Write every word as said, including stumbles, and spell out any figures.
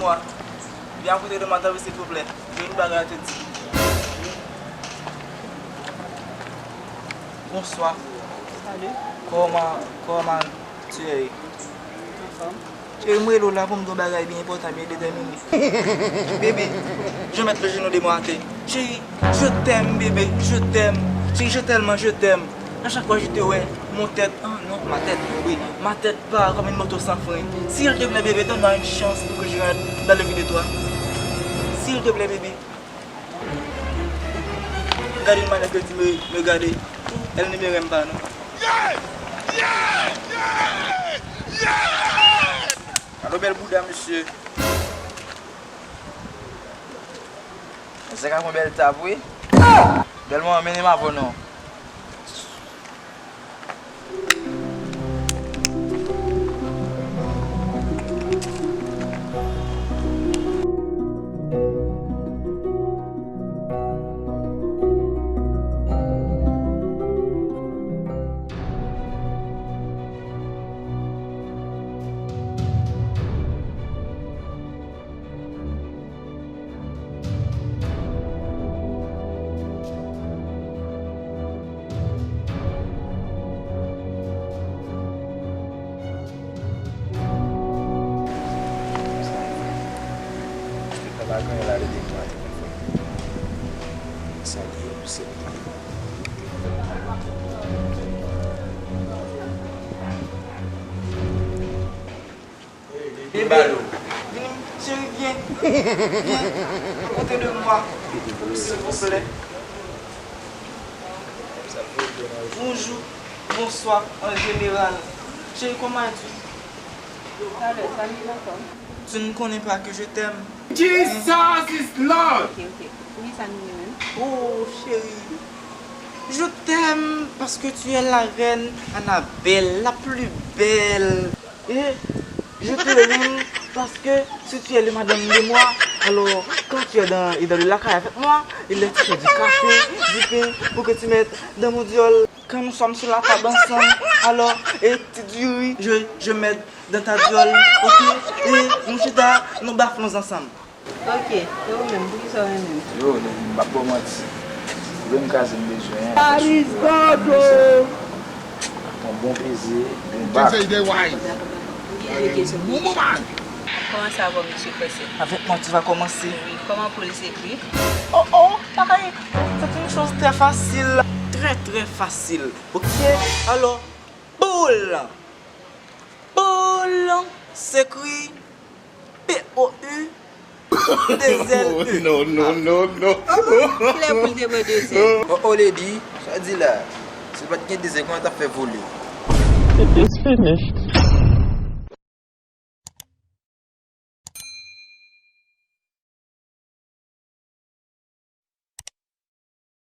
Mwa. Vin akote de mwa, tanpri, silvouplè. Gen yon bagay a te di. Bonswa. Salut. Kòman, kòman tu es? Anfòm. Cheri, m rele w la pou m di w bagay byen enpòtan, byen detèmine. Bebe, je mèt le jenou de mwa atè. Cheri, je t'aime, bebe, je t'aime. Cheri, je tellement, je t'aime. À chaque fois je te vois, mon tête, ah non, ma tête, oui, ma tête part comme une moto sans frein. S'il te plaît, bébé, donne-moi une chance pour que je rentre dans le vie de toi. S'il te plaît, bébé. Gade yon manèv ke di me, me gade. El ne me renmen pas, non. Gade bèl bouda, mesye. Mesye ka pran bèl tap, wi. Bèl manman, mennen m avè w non. Bebe, vini, cheri, vyen. Vyen. Kote de mwa, silvouplè. Bonjou, bonswa, an jeneral. Cheri, kòman tu? Talè, salut, anfòm. Tu ne connais pas que je t'aime. Jesus is Lord! Ok, ok. Poukisa nou menm? Oh, chérie, je t'aime parce que tu es la reine Annabelle, la plus belle. Et je te aime parce que si tu es le madame de moi, alors quand tu es dans, et dans le lakay avec moi, il est tu fais du café, du pain, pour que tu mettes dans mon diol. Quand nous sommes sur la table ensemble, alors, et tu du riz, je, je mets dans ta diol, ok? Et nou chita, nou baflons ansanm. Ok, e ou menm, poukisa w renmen m? Yo, m p ap ba w manti. Vre m kraze m bezwen. Paris Bordeaux! Yon bon peze, yon bak. Dakò, dakò, dakò. Ou gen de kesyon pou misye. M ap kòmanse avè w, mesye Pressé. Avec moi, tu vas commencer. Wi, kòman pou l se ekri? Oh, oh, bagay, c'est une chose très facile. Très, très facile. Ok, alors, boule. Boule s'écrit P O U, deux L E. Oh, non, non, non, non. Klè pou l te pran de zè. Oh, oh, lady, sa di la? Si l pa t gen de zè, kòman l t ap fè vole? It is finished.